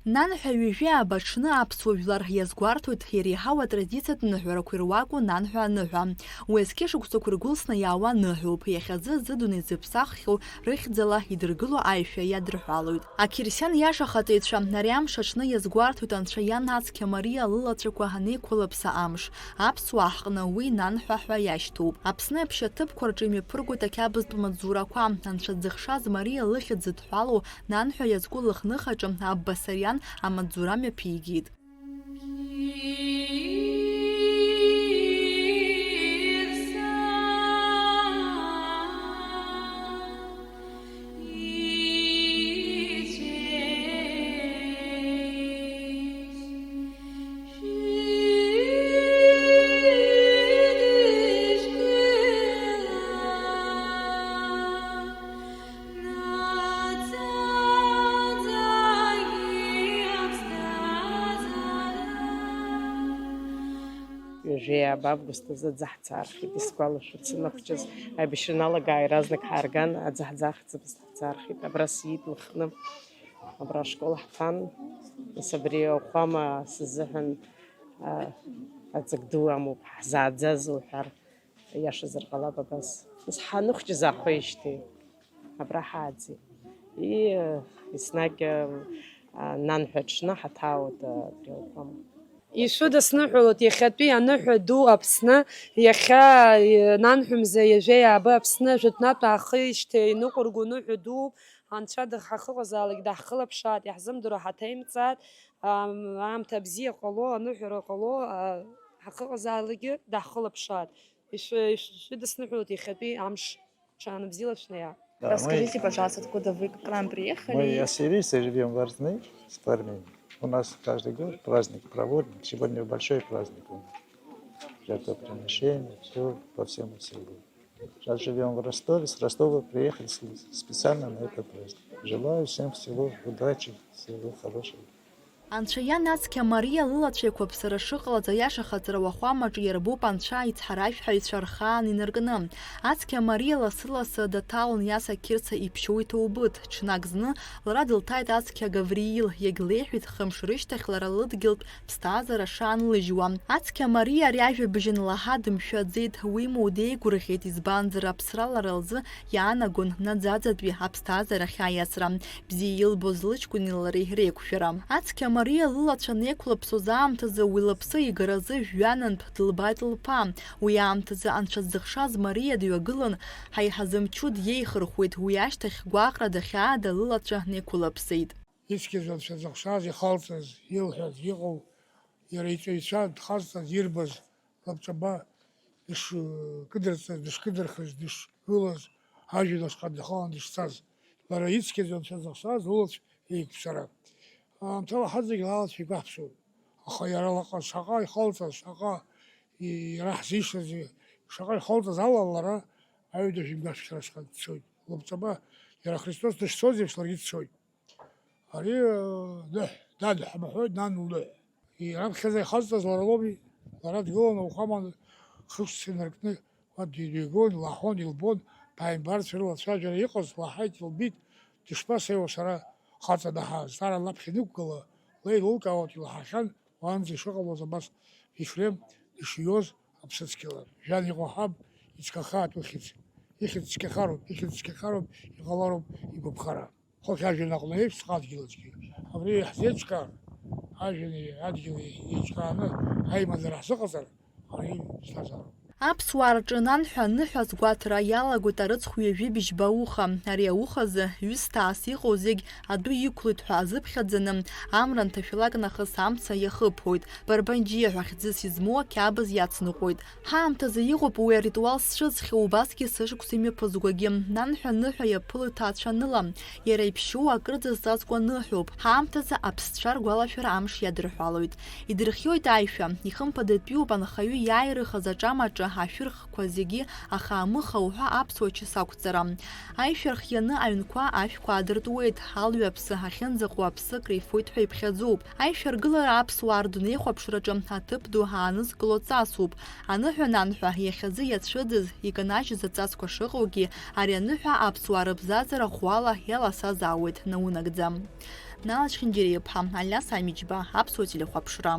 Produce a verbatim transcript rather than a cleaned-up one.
Нанҳәа ҩажәи ааба аҽны аԥсуа жәлар иазгәарҭоит иреиҳау атрадициатә ныҳәарақәа ируаку нанҳәа аныҳәа. Уи азқьышықәсақәа иргәылсны иаауа ныҳәоуп, иахьазы аӡы дунеизыԥсаххьоу рыхьӡала идыргыло аишәа иадырҳәалоит. Ақьырсиан иаша ахаҵаҩцәа ари амш аҽны иазгәарҭоит Анцәа иан ацқьа Мариа лылацәақәа анеиқәылыԥса амш, аԥсуаа ҳҟны уи нанҳәа ҳәа иашьҭоуп. Аԥсны аԥшьа ҭыԥқәа рҿы имҩаԥыргоит ақьабзтә маҵзурақәа, Анцәа дзыхшаз Мариа лыхьӡ зыдҳәалоу нанҳәа иазку лыхныҳәаҿы Аббасариан амаҵзура мҩаԥигеит. Ҩажәи ааба август азы аӡы ҳцаархеит, исгәалашәоит, саныхәҷыз аибашьра аналага ааиразнык ҳаарган, аӡы ҳӡахӡамызт, ҳцаархеит. Абра сиит Лыхны, абра ашкол ҳҭан, нас абри ауахәама сзыҳәан, а, аҵак ду амоуп, ҳзааӡаз уҳәар. Иашазар ҟалап абас. Нас ҳаныхәҷыз аахәеижьҭеи абра ҳааӡеит. И, еснагь, а, нанҳәа аҽны ҳаҭаауеит, а, абри ауахәама. Ишәыдысныҳәалоит иахьатәи аныҳәа ду Аԥсны, иахьа, е, нанҳәа мза ҩажәи ааба Аԥсны ажәытәнатә аахижьҭеи иныҟәырго ныҳәа дууп, Анцәа дых-, ҳахыҟазаалак даҳхылаԥшааит, иаҳзымдыруа ҳаҭаимҵааит, ам-, аамҭа бзиа ҟало, аныҳәара ҟало, а, ҳахыҟазаалакгьы даҳхылаԥшааит. Ишәы-, ишәыдысныҳәалоит иахьатәи амш ҽаанбзиала шәнеиа. Да, мы Расскажите, пожалуйста, откуда вы, как к нам приехали? Мы ассирийцы, живём в Арзны, с Арменией. У нас каждый год праздник проводим. Сегодня большой праздник у нас. Жертвоприношение, всё, по всему селу. Сейчас живём в Ростове, с Ростова приехали с-, специально на этот праздник. Желаю всем всего удачи, всего хорошего. Анцәа иан ацқьа Мариа лылацәа еиқәыԥсара шыҟалаз аиаша ахаҵара уахәамаҿы иарбоуп Анцәа ицҳаражәҳәаҩцәа рхаан инаркны. Ацқьа Мариа лассы-лассы даҭалон Иаса Қьырца иԥшьоу иҭоубыҭ. Ҽнак зны лара дылҭааит ацқьа Гавриил, иагьлеиҳәеит хымш рышьҭахь лара лыдгьылтә ԥсҭазаара шаанлыжьуа. Ацқьа Мариа ари ажәабжь анлаҳа дымшәаӡеит, уимоу деигәырӷьеит, избанзар аԥсра лара лзы иаанагон наӡаӡатәи аԥсҭазаара ахьаиасра. Бзиа илбоз лыҷкәыни лареи реиқәшәара. Ацқьа Мариа лылацәа анеиқәлыԥсоз аамҭазы уи лыԥсы игаразы жәҩанынтә дылбааит лԥа. Уи аамҭазы Анцәа дзыхшаз Мариа дҩагылан, ҳаиҳа зымчу диеихырхәеит, уи ашьҭахь гәаҟра дахьаада лылацәа неиқәылыԥсеит. Ицқьаӡа Анцәа дзыхшаз, ихалҵыз, илҳәаз, иҟоу, иара иҵаҩцәа дхазҵаз, ирбаз, лабҿаба дышкыдырҵаз, дышкыдырхыз, дышгылаз, ажәҩан ашҟа дхалан дышцаз, лара ицқьаӡа Анцәа дзыхшаз лылацә еиқәԥсара. Аамҭала ҳазегь лалацәа игәаҳԥсоуп. Аха иара лаҟа шаҟа ихалҵаз, шаҟа и-, иара ҳзишаз, шаҟа ихалҵаз ала лара аҩада жәимгәашәқьара ашҟа дцоит. Лабҿаба иара Христос дышцоз еиԥш ларгьы дцоит. Ари, э, ныҳә, дад ҳәа баҳәоит, нан лныҳә. Раԥхьаӡа ихазҵаз лара лоуми, лара дгылан ауахәама хышықәса инаркны, уа дҩагылан, илаҳәон, илбон, ԥааимбарцәа рылацәажәара иҟаз, лаҳаит, илбит, дышԥасеиуа сара, хаҵа даҳа, зҵаара лаԥхьа инықәгыла, леилылкаауан, илаҳахьан, уаанӡа ишыҟалоз абас, Ефрем дышиоз аԥсыцқьала. Жәҩан иҟоу ҳаб, ицқьахааит ухьӡ. Ихьӡ цқьахароуп, ихьӡ цқьахароуп, иҟалароуп игәаԥхара. Хыхь ажәҩан аҟны еиԥш адгьыл аҿгьы. Абри иаҳзеиҿкаар, ажәҩани адгьыли еиҿкааны аимадара ҳзыҟаҵар, ари ԥсҭазаароуп. Аԥсуаа рҿы нанҳәа аныҳәа азгәаҭара иалагоит арыцхә ҩажәи быжьба ауха. Ари аухазы ҩысҭаас иҟоу зегь адәы иқәлоит ҳәа азыԥхьаӡаны, амра анҭашәалак нахыс амца иахыԥоит. Барбанџьиа ҳәа хьӡыс измоу ақьабз иацныҟәоит. Ҳаамҭазы иҟоуп уи аритуал зцәыӡхьоу, убасгьы сышықәса имҩаԥызгогьы. Нанҳәа аныҳәа иаԥылоит ҭаацәаныла. Иара иԥшьоу акырӡа зҵазкуа ныҳәоуп. Ҳаамҭазы аԥсцәа ргәалашәара амш иадырҳәалоит. Идырхиоит аишәа. Ихымԥадатәиуп анхаҩы иааирыхыз аҿамаҿы ашәырхқәа зегьы ахаамыха уҳәа аԥсуа чыс ақәҵара. Аишәа рхианы аҩнқәа ашәқәа аадыртуеит, алҩаԥсы ахьынӡаҟоу аԥсы крифоит ҳәа иԥхьаӡоуп. Аишәаргылара аԥсуаа рдунеихәаԥшраҿы аҭыԥ ду аанызкыло ҵасуп. Аныҳәа нанҳәа иахьазы иацәыӡыз, иканажьыз аҵасқәа шыҟоугьы, ари аныҳәа аԥсуаа рыбзазара ӷәӷәала иаласазаауеит наунагӡа. Нал Ачхьынџьариа-иԥҳа, Алиас Амиџьба, Аԥсуа телехәаԥшра.